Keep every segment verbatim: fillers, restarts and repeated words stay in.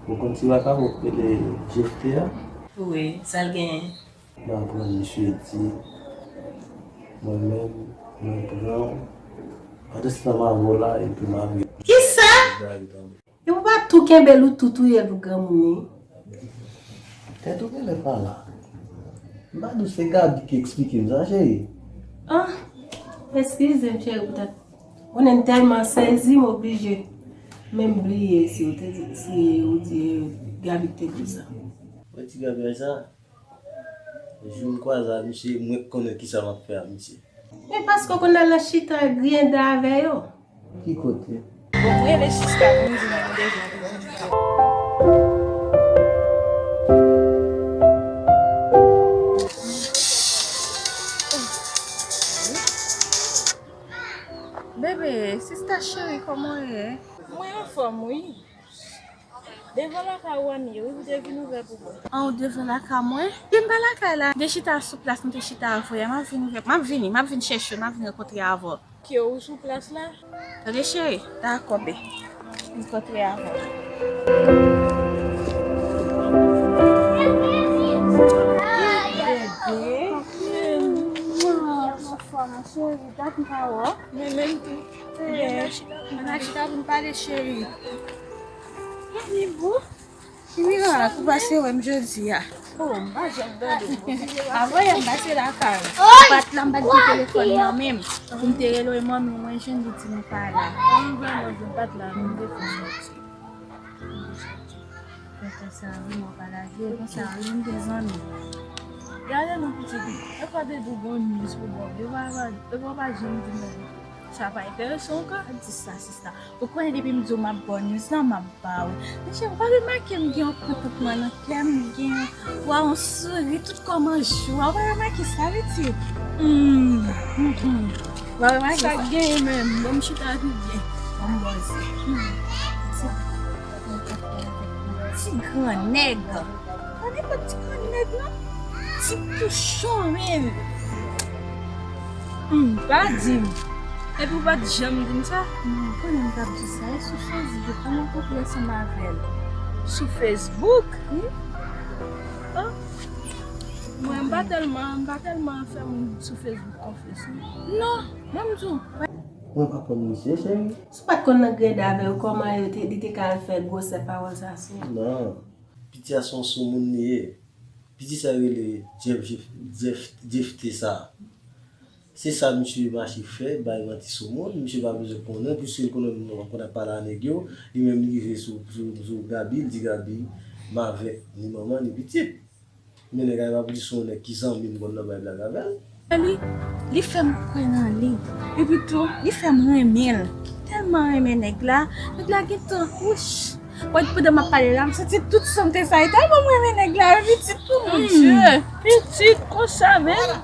Ou konn ti vakabon k rele Jefte a? Wi, sa l genyen? M aprann misye di, mwen menm, mwen pran, pandanstan m avè w la, epi m avè. Kisa? Epi w pa tou kenbe l, ou tou touye l pou granmoun li. Tèt ou genlè pa la. M pa di w se Gaby ki eksplike m sa, cheri. Ah, eskize m, cheri, poutèt ou konnen m tèlman sezi, m oblije menm bliye si ou te di, si ou di Gaby ki te di w sa. Wè ti Gaby sa, jou m kwaze ak misye, mwen k konnen kisa m ap fè ak misye. Men paske w konn al nan chita griyen dan avè yo. Ki kote? Bon, mwen rele sista pou m di nou deja. Bebe, sista cheri, kòman w ye? Mwen anfòm, wi. Devan lakay ou a m ye, wi, ou te vin ouvè pou mwen. An, ou devan lakay mwen? Vin pa lakay la. M te chita sou plas, m te chita avè w. M ap vin ouvè. M ap vini, m ap vin chèche w, m ap vin rankontre avè w. Ke ou sou plas la? Tande, cheri. Dakò, be. M kontre avè w. Bebe. Anfòm, cheri. Dat m pa wè w. Mwen menm tou. Mwen nan chita pou m pale, cheri. Mwen menm tou. Mira, pou pase wè m jodi a. Oh, m pa janm tande w. Avan yè m pase lakay ou. M pa t la, m pa t gen telefòn nan men m. Pou m te rele manmi w, mwen jwenn li di nou pa la. Manmi w vrèman di m pa t la, men m te fè sòti. M te sòti. Fè konsa wi, mwen pa lage, konsa wi, m gen zanmi. Gade non pitit, yo pa te di w bon news pou bon, yo pa, yo pa janm di mwen. Sa pa enterese w ankò? Pa di sa, sista. Ou konnen depi m di w m ap ba w news la, m ap ba w. Mesye, ou pa remake m gen yon kontantman nan kè m, m gen yon, wa, yon souri tout kòman jou a. Ou pa remake sa, pitit? Hmm, hmm, hmm. Ou pa remake sa? Sa k genyen menm? Bon, m chita pi byen. Bon, m bòze. Hmm. Ti gran nèg. Pa nenpòt ti grann nèg non. Ti pouchon, men. Hmm, pa di m. Epi w pa t janm di m sa? Non, konnen m t ap di sa. E sou Facebook, mwen rankontre ansanm avè l. Sou Facebook? Wi. Oh. Mwen, m pa tèlman, m pa tèlman fè moun sou Facebook konfyans, non. Non, ban m di w. Mwen pa konn misye, cheri. Si w pa t konn nan greda avè yo, kòman yo te, li te ka al fè gwosè pawòl sa sou ou? Non. Piti a se yon soumoun li ye. Piti sa rele Jeff, Jeff, Jeff, Jeff te sa. Se sa misye mache fè, bay manti soumoun. Misye pa bezwen konnen, piske l konnen moun nan konn ap pale a nèg yo. Li menm li rive sou, sou, sou Gaby, li di Gaby, m avèk ni manman, ni pitit. Men nèg la pa pou di se yon nèg ki zanmi m konn nan bay blag avè l. Li, li fè m kwè nan li. Epi tou, li fè m renmen l. Tèlman renmen nèg la. Nèg la gentan, wouch. Mwen, pandan m ap pale la, m santi tout san m te sa. E tèlman m renmen nèg la, pitit, oh mon Dieu. Pitit konsa menm.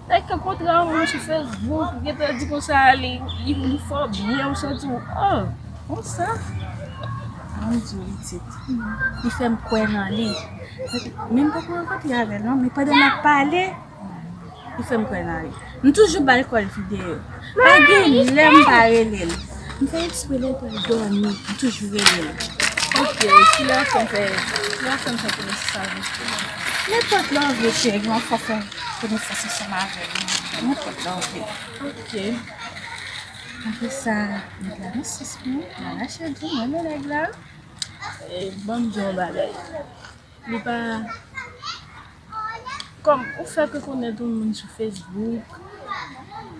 Nèg k kontre avè w sou Facebook, ou gentan di konsa, li, li, li fè w byen, ou santi w, oh, konsa. Mon Dieu, pitit. Li fè m kwè nan li. Men m poko rankontre avè l non, men pandan n ap pale, li fè m kwè nan li. M toujou ba l kòl videyo. Pa gen lè m pa rele l. M fè eksprè lè l pral dòmi, m toujou rele l. Ok, kilè w ap fè m fè, kilè w ap fè m fè konesans avè l? Nenpòt lè w vle, cheri, m ap fè w fè konesans ansanm avè l. Nenpòt lè w vle. Ok. Apre sa, nèg la nan sans mwen, m al achte djin, mwen renmen nèg la. E, ban m di w yon bagay. Li pa, kòm ou fèk rekonèt yon moun sou Facebook,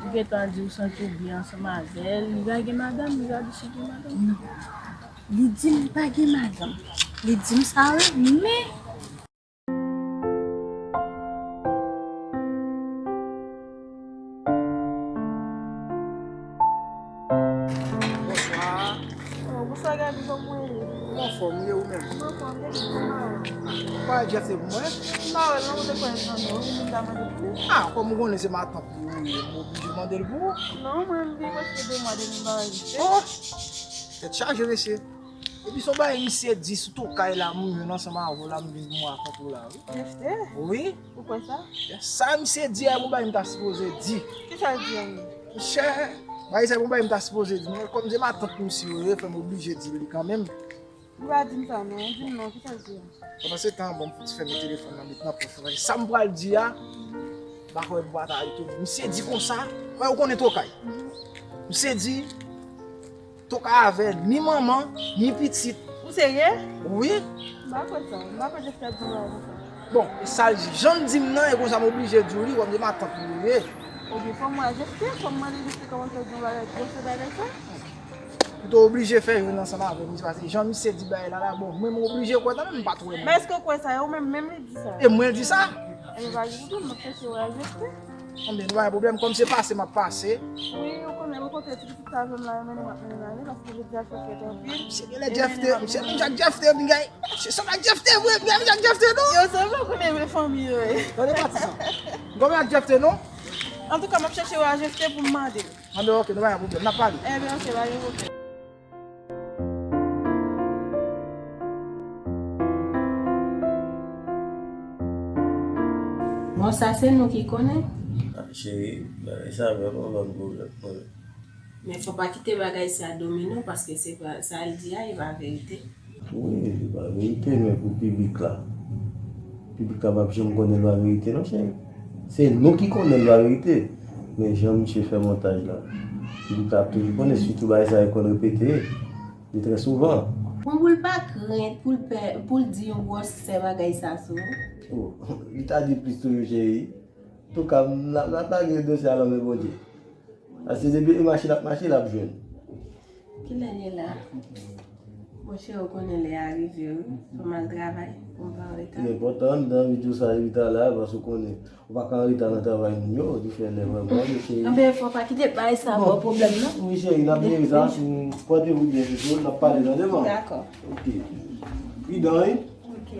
ou gentan di ou santi w byen ansanm avè l, li pa gen madanm, li pa di si gen madanm. Non. Li di m li pa gen madanm. Li di m sa wi, men Bonswa. Oh, bonswa, Gaby, kòman w ye? M anfòm, e ou menm? M anfòm, depi m pa wè w. Ou pa wè Jeff se pou mwen? M pa wè l non, ou te kwè l zanmi w, ou vin ta mande pou li? Ah, kòm ou konnen se matant li ou ye, m oblije mande l pou ou. Non, mwen, m gen prèske de mwa depi m pa wè Jeff. Oh! Tèt chaje, mesye. Epi se yon bagay misye di sou tou kay la, m jwenn ansanm avè w la, m vin pou mwen rakonte w la, wi. Jeff te? Wi. Ou kwè sa? Sa misye di a, bon bagay m ta sipoze di. Kisa l di a menm? Monchè, bagay sa bon bagay m ta sipoze di. Men kòm se matant misye yo ye, fè m oblije di l li kanmenm. Ou pa di m sa non, di m non, kisa l di a? Pandan se tan, bon, m fouti fèmen telefòn nan, met nan pòch mwen. Sa m pral di a, m pa kwè m pa ta rete. Misye di konsa, wè, ou konnen Tokay. Misye di, Tokay avè ni manman, ni pitit. Ou serye? Wi. M pa kwè sa, m pa kwè Jefte ap di bagay konsa. Bon, e sa l di, jan l di m nan, e konsa m oblije di w li, kòm se matant li ye. Ebyen, fò m wè Jefte, fò m mande Jefte kòman fè di yon bagay, gwosè bagay sa. Ou te oblije fè youn ansanm avè m, paske jan misye di bagay la la, bon, mwen m oblije kwè tande, m pa t wè. Men èske w kwè sa, e ou menm, menm li di sa? E mwen l di sa? Ebyen, pa gen pwoblèm, m ap chèche wè Jefte. Anben, nou pa gen pwoblèm, kòm se pase, m ap pase. Wi, ou konnen, mwen konte ti pitit sa jwenn la, e mennen m ap mennen l ale, paske jodi a l fè frèt anpil. Misye genlè Jefte, misye menm jan ak Jefte, bigay. Se sanble ak Jefte vre, bigay, menm jan ak Jefte, non? Yo, se vre, ou konnen vre fanmi yo, e. Tande pati sa. M konn ak Jefte, non? Antouka, m ap chèche wè Jefte pou m mande. Anben, ok, nou pa gen pwoblèm, n ap pale. Ebyen, ok, pa gen pwoblèm. Bon, sa se nou ki konnen. Ah, cheri, bagay sa vrèman ban m pwoblèm, mwen. Men fò pa kite bagay sa domine w, paske se pa, sa l di a, e pa verite. Wi, li pa verite, men pou piblik la, piblik la p ap janm konnen l pa verite non, cheri. Se nou ki konnen l pa verite. Men jan misye fè montaj la, piblik la ap toujou konnen, sitou bagay sa yo konn repete, li trè souvan. Bon, pou l pa krent, pou l pè, pou l di yon gwòsè bagay sa sou ou. Oh, li ta di plis toujou, cheri. Antouka, n ap, n ap lage dosye a nan men Bondye. Paske depi e mache l ap mache, l ap jwenn. Kilè l ye la? Monchè, ou konnen lè a rive, wi. Fò m al travay, pou m pa an reta. Li enpòtan, m te anvi di w sa depi talè a, paske ou konnen, ou pa ka an reta nan travay moun yo, di fè lè vrèman, mesye. Anben, fò pa kite bagay sa ba w pwoblèm, non. Wi, cheri, n ap jere sa. Pòte w byen, chouchou, n ap pale nan devan. Dakò. Ok. Pridan, wi. Ok.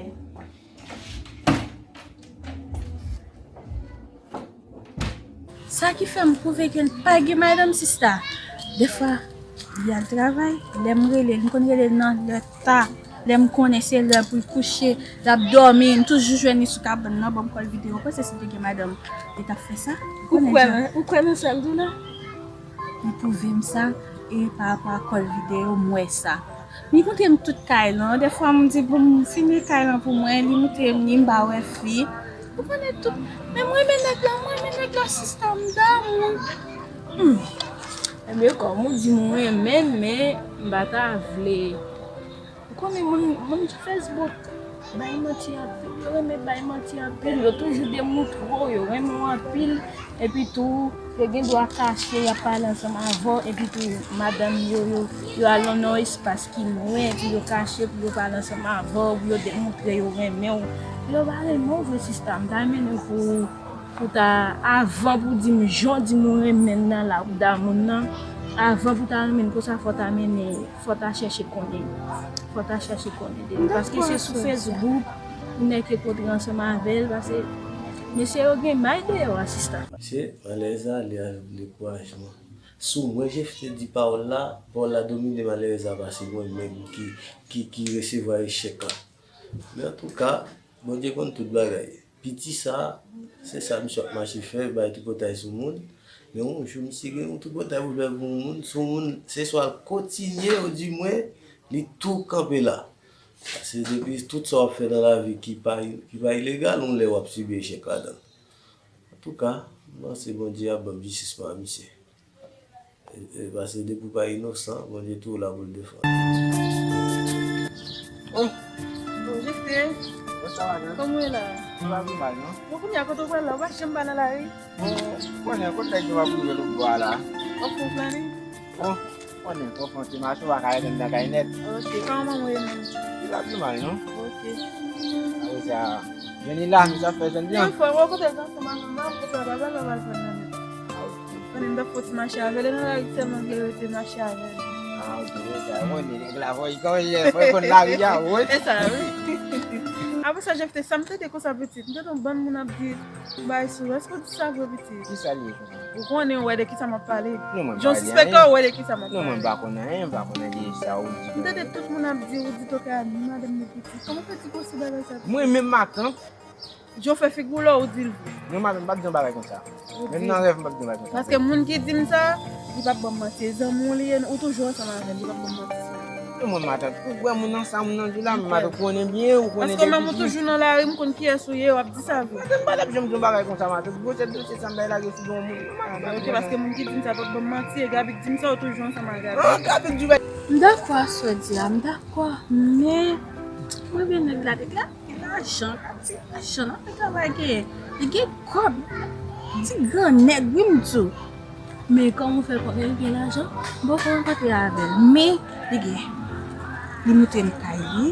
Sa ki fè m pwouve ke l pa gen madanm, sista. Defwa, li al travay, lè m rele l, m konn rele l nan lè ta, lè m konnen se lè pou l kouche, l ap dòmi, m toujou jwenn li sou kabann nan, ban m kòl videyo. Ou panse si l te gen madanm, li t ap fè sa? Ou kwè nan, ou kwè nan sa l di w la? Li pwouve m sa, e pa rapò a kòl videyo, m wè sa. Li montre m tout kay lan. Dèfwa, m di pou m filme kay lan pou mwen, li montre m li, m pa wè fi. Ou konnen tout. Men m renmen nèg la, m renmen nèg la, sista, m damou l. Hmm. Ebyen, kòm ou di m ou renmen l, men m pa ta vle. Ou konnen moun, moun sou Facebook bay manti anpil, yo renmen bay manti anpil, yo toujou demoutre w, yo renmen w anpil, epi tou, yo gen dwa kache, y ap pale ansanm avè w, epi tou, madanm yo, yo, yo al nan yon espas ki lwen, epi yo kache, pou yo pale ansanm avè w, pou yo demoutre yo renmen w. Yo pa renmen w vre, sista, m ta renmen pou, pou ta, avan pou di m jan w di m ou renmen l nan la, ou damou l nan, avan pou ta renmen l konsa, fò w ta mennen Fò w ta chèche konnen. Fò w ta chèche konnen de li. Paske se sou Facebook ou nèk yo kontre ansanm avè l, paske mesye yo gen may deyò a, sista. Mesye, malèrèz la, li avèk dekourajman. Sou mwen, Jefte di pawòl la, pawòl la domine malèrèz la pase mwen menm ki, ki, ki resevwa echèk la. Men antouka, Bondye konn tout bagay. Piti sa, se sa misye ap mache fè, bay tripotay sou moun. Men yon jou, misye gen yon tripotay pou l fè pou yon moun, sou moun, se swa l kontinye, odimwen, li tou kanpe la. Paske depi tout sa w ap fè nan lavi ki pa, ki pa ilegal, yon lè w ap sibi echèk ladan l. Antouka, m panse Bondye ap ban m jistis mwen a misye. E, e, paske depi w pa inosan, Bondye toujou la pou l defann. Oh! Bon, Jefte. Bon, sa va, non? Kòman w ye la? Sa va pi mal, non? Bon, kounye a, kote w pral la? Ou pa janm pa nan lari? Bon, ou konnen, kote nèg yo ap rive lòt bò a la? W ap fè yon planin? Bon, ou konnen, fò w fè yon ti mache, ou pa ka rete anndan kay nèt. Ok, kòman manman w ye menm? Li pa pi mal, non? Ok. Apre sa, jwenn li la, misye ap fè jèn li an. Anfòm, ou kote l ansanm avè m, m kote l, pa pral, pa pral pran nan men. Ah, ok. Konnen m t ap fè ti mache avè l, e nan lari sèlman m te rete mache avè l. Ah, ok, wi, sa, ou konnen, nèg la, fò l, kòman l ye, fò l konn lari a, wi. E sa, wi. Apre sa, Jefte, sa m tande konsa, pitit, m tande yon bann moun ap di, bay sou, èske w di sa vre, pitit? Kisa l ye konsa? Ou konnen, ou wè de kisa m ap pale. Non, mwen pa di anyen. Jan w sispèk la, ou wè de kisa m ap pale. Non, mwen pa konn anyen, m pa konn de sa ou di. M tande tout moun ap di, ou di Tokay a ni madanm ni pitit. Kòman w fè di gwo bagay sa? Mwen menm matant. Jan w fè figi w la, ou di l vre. Mwen matant, m p ap di yon bagay konsa. Menm nan rèv, m p ap di yon bagay konsa. Paske moun ki di m sa, li p ap ban m manti. E zanmi w li ye, ou toujou ansanm avè l, li p ap ban m manti. Mwen, matant, ou kwè moun nan sa, moun nan di la, men matant, ou konnen byen, ou konnen depi. Paske menm ou toujou nan lari, m konn kiyès ou ye, w ap di sa vre. Matant, m pa t ap janm di yon bagay konsa, matant. Gwosè dosye sa m bay lage sou do yon moun. Ah, ok, paske moun ki di m sa p ap ban m manti, e Gaby k di m sa, ou toujou ansanm ak Gaby. Ah, Gaby k di w. M dakò ak sa w di a, m dakò, men mwen vin nèg la, nèg la gen lajan, ti lajan, nan nèg la pa genyen. Li gen kòb, ti gran nèg, wi, m di w. Men kòman w fè konnen li gen lajan? M poko rankontre avè l, men li gen. Li montre m kay li,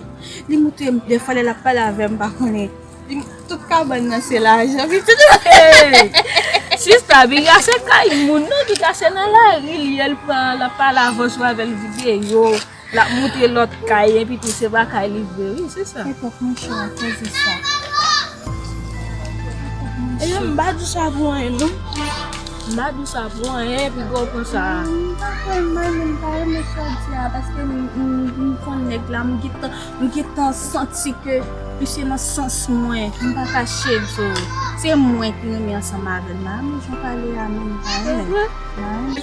li montre m, defwa lè l ap pale avè m, m pa konnen. Li, tout kabann nan se lajan, pitit. Hey! Sista, piga se kay moun, non, piga se nan lari li ye, l pran, l ap pale avans ou avè l videyo. L ap montre lòt kay, epi tou se pa kay li vre, wi, se sa. Nenpòt monchè, koze sa. E yo, m pa di sa pou anyen, non. M pa di sa pou anyen, epi gwo konsa. M pa kwè, mwen menm, m pa renmen sa w di a, paske m, m, m konn nèg la, m gentan, m gentan santi ke misye nan sans mwen, m pa kache di w. Se mwen ki renmen ansanm avè l, m pa renmen jan w pale a, menm, m pa renmen.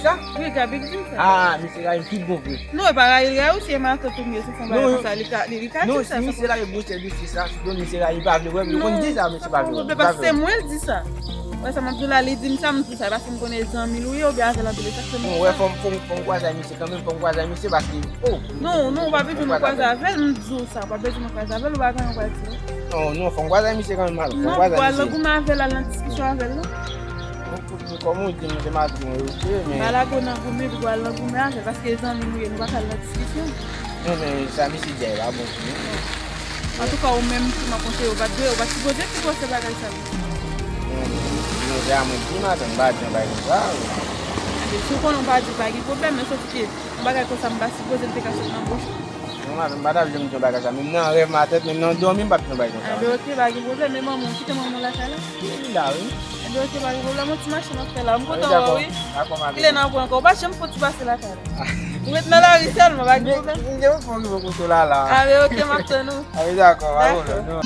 Sa? Wi, Gaby k di m sa. Ah, misye rayi m tout bon vre. Non, e pa rayi l rayi w, si e matant ou m ye, si w fè yon bagay konsa, li ka, li, li ka di w sa. Non, si misye rayi gwosè dosye sa, si misye rayi, li pa vle wè m, li konn di sa, misye pa vle wè m. Non, paske se mwen l di sa. Wè sa m ap di w la, li di m sa, m di sa, paske m konnen zanmi l ou ye, oubyen avè l anpil, e sa k fè m di sa. Non, wè, fò m, fò m, fò m kwaze ak misye kanmenm, fò m kwaze ak misye, paske, oh. Non, non, w pa bezwen mwen kwaze avè l, m di w sa, w pa bezwen mwen kwaze avè l, ou pa gen anyen w pral di. Non, non, fò m kwaze ak misye kanmenm, al, fò m kwaze ak misye. Non, w al nan goumen avè l, al nan diskisyon avè l, non. Kòm ou di m, se matant mwen, ok, men. Pa lage w nan goumen, epi w al nan goumen avè l, paske zanmi nou ye, nou pa ka al nan diskisyon. Non, men sa misye di a, e pa bon pou nou. Antouka, ou menm ki m ap konseye, ou pa t dwe, ou pa t sipoze di gwosè bagay sa. Non, non, se a mwen di matant, m pa di yon bagay konsa. Ebyen, si w konnen w pa di, pa gen pwoblèm, men sòf ke yon bagay konsa, m pa sipoze l te ka sot nan bouch ou. Non, matant, m pa t ap janm di yon bagay sa. Menm nan rèv matant, menm nan dòmi, m p ap di yon bagay konsa. Enben, ok, pa gen pwoblèm. Men manman w, kite manman w lakay la? Wi, li la, wi. Enben, ok, pa gen pwoblèm. Yon ti mache m ap fè la. M kontan wè w, wi. Dakò, matant. Kilè n ap wè ankò? Ou pa janm fouti pase lakay la. Ou ret nan lari sèlman, pa gen pwoblèm. M gen yon fon ki poko sou la, la. Enben, ok, m ap tann ou. Enben, dakò, pa pwoblèm, non.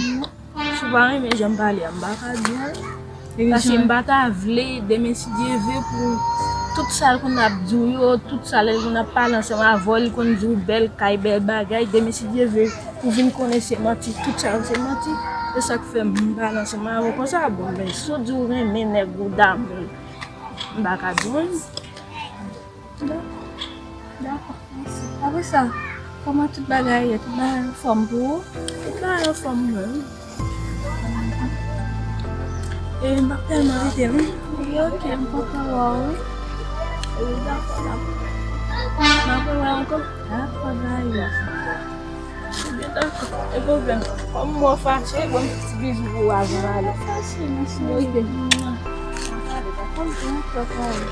Si w pa renmen jan m pale a, m pa ka di w. Paske m pa ta vle, demen si Dye ve, pou tout sa l konn ap di w yo, tout sa lè l konn ap pale ansanm avè w, li konn di w bèl kay, bèl bagay, demen si Dye ve, pou vin konnen se manti, tout sa yo se manti. Se sa k fè m pale ansanm avè w konsa, bon, men si w di w renmen nèg ou damou, m pa ka di w anyen. Dakò, dakò, mèsi. Apre sa, kòman tout bagay ye? Tout bagay anfòm pou ou? Tout bagay anfòm pou mwen, wi. E m p ap tèlman rete, non. Wi, ok, m kontan wè w, wi. Wi, dakò, dakò. M ap wè w ankò. Dakò, bye. Ebyen, dakò. E pwoblèm. Kòm mwen fache, bon, ti bizou pou w avan ale. Fache, mèsi. Ok. Mwen pale, pa konn pou mwen fè pale.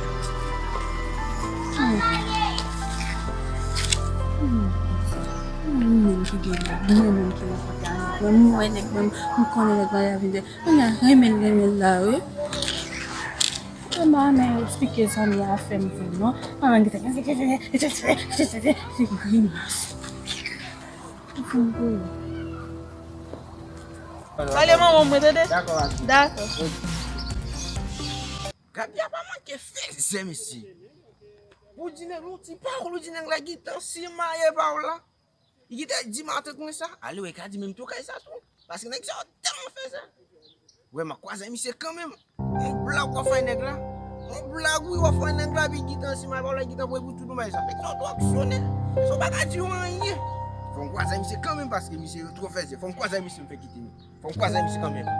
Hmm. Hmm. Mwen menm ki gen nèg, mwen menm ki nan kote a nèg, mwen, mwen nèg, mwen, m konnen nèg mwen avin de. Mwen renmen, renmen la, wi. Mwen pa renmen eksplike zanmi a fè m vre, non. Mwen gen se grimas. Pale manman mwen, tande? Dakò, Gaby. Dakò. Gaby a pa manke fèzè, mesye. Ou di nèg, yon ti pawòl, ou di nèg la gentan simaye pawòl la. Li gentan di matant mwen sa. Ale wè, ka di menm tou kay sa tou. Paske nèg sa yo tèlman fèzè. Wè, m ap kwaze misye kanmenm. Yon blag w ap fè nèg la. Yon blag wi w ap fè nèg la, epi gentan simaye pawòl la, gentan pran pou tout yon bagay sa. Nèg sa yo twò aksyonè. Sa w pa ka di yo anyen. Fò m kwaze misye kanmenm paske misye yo twò fèzè. Fò m kwaze misye, m fè kite misye. Fò m kwaze misye kanmenm.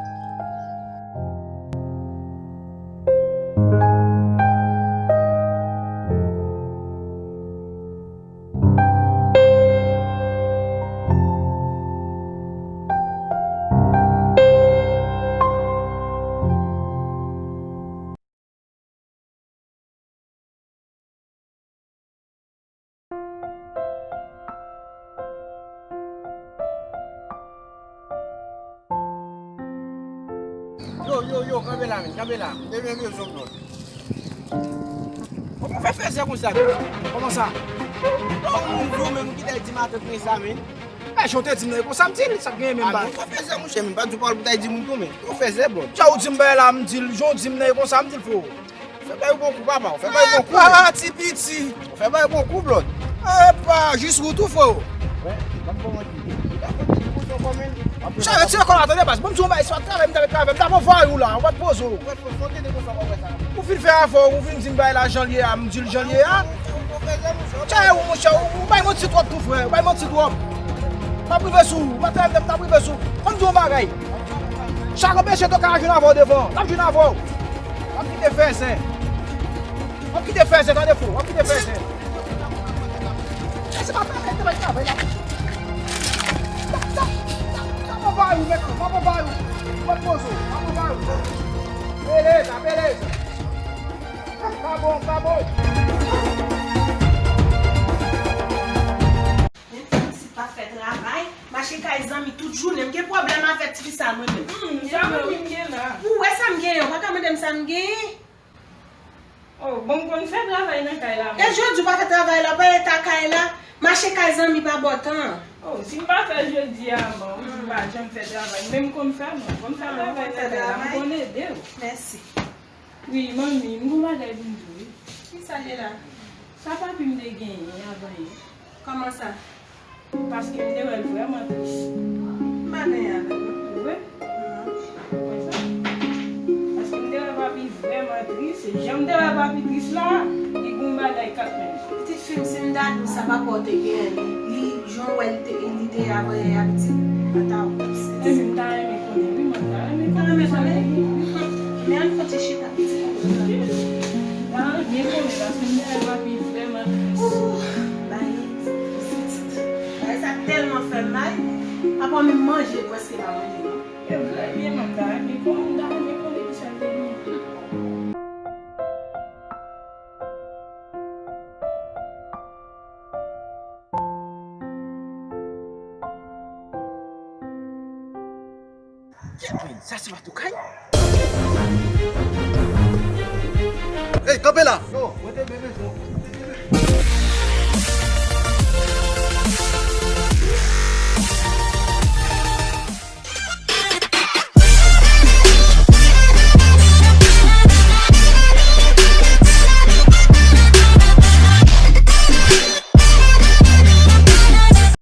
Yo, yo, yo, kanpe la, men, kanpe la. M te vle vye zòt non. Kòman w fè fèzè konsa, men? Kòman sa? Bon, moun di w menm ki te di matant mwen sa, men. E, jan w te di m nan, e konsa m di l, sa k genyen menm ba. A, men w fè fèzè, monchè, men pa di w pawòl pou ta di moun tou, men. Ou fèzè, bro. Jan w di m bagay la, m di l, jan w di m nan, e konsa m di l, freo. Fè bay bon kou, papa, fè bay bon kou. Epa, ti piti. Fè bay bon kou, Blòd. Epa, jis wout ou, freo. Chè, retire kò la, tande, baz. Bon, m di w yon bagay, se pa travay m t ap travay, m t ap anvayi w la, ou pa t poze w. Ou fin fè afè w, ou vin di m bagay la jan l ye a, m di l jan l ye a. Chè, ou, monchè, ou, ou bay manti twòp tou, frè, ou bay manti twòp. M ap rive sou ou, m ap travay, m ap rive sou ou. Fò m di w yon bagay. Chak anpeche to ka jwenn avè w devan, l ap jwenn avè w. W ap kite fè zen. W ap kite fè zen, tande fo, w ap kite fè zen. E se pa travay, travay, travay la. Sa, sa, sa, sa, m anvayi w mentnan, m ap anvayi w. M ap poze w, m ap anvayi w. Beleza, beleza. Tá bom, tá bom. Menm fanm si pa fè travay, mache kay zanmi tout jounen. M gen pwoblèm avèk ti fi sa mwen menm. Hmm, sa mwen menm gen la. Ou wè sa m genyen, ou pa ka mande m sa m genyen. Oh, bon, m konn fè travay nan kay la. E jodi ou pa fè travay la, pa eta kay la, mache kay zanmi pa bò tan. Oh, si m pa fè jodi a, bon, ou di m pa janm fè travay. Men m konn fè, mwen, m konn fè travay nan kay la, m konn ede w. Mèsi. Wi, manmi, m gon bagay pou m di w, wi. Kisa l ye la? Sa papi m te genyen avan yè. Kòman sa? Paske m te wè l vrèman tris. M pa genyen avè l, non. Wi? Non. Ou wè sa? Paske m te wè papi vrèman tris. Jan m te wè papi tris la, li gon bagay k ap mennen. Pitit fi m, si m ta di w sa papa w te genyen, li jan w wè li te, li te avan yè a pitit, m pa ta wè w. Ebyen, m ta renmen konnen, wi, mwen ta renmen konnen sa te genyen, wi. Men ann fè yon ti chita, pitit. M ta renmen konnen, paske m te wè papi vrèman tris. Ooh, bay pitit. Bagay sa tèlman fè m mal. Papa w menm manje, prèske pa manje, non. E vre, byen, mwen ta renmen konnen, m ta renmen konnen kisa l te genyen. Sa se pa tou kay? Hey, kanpe la! Yo, mwen te byen bezwen w.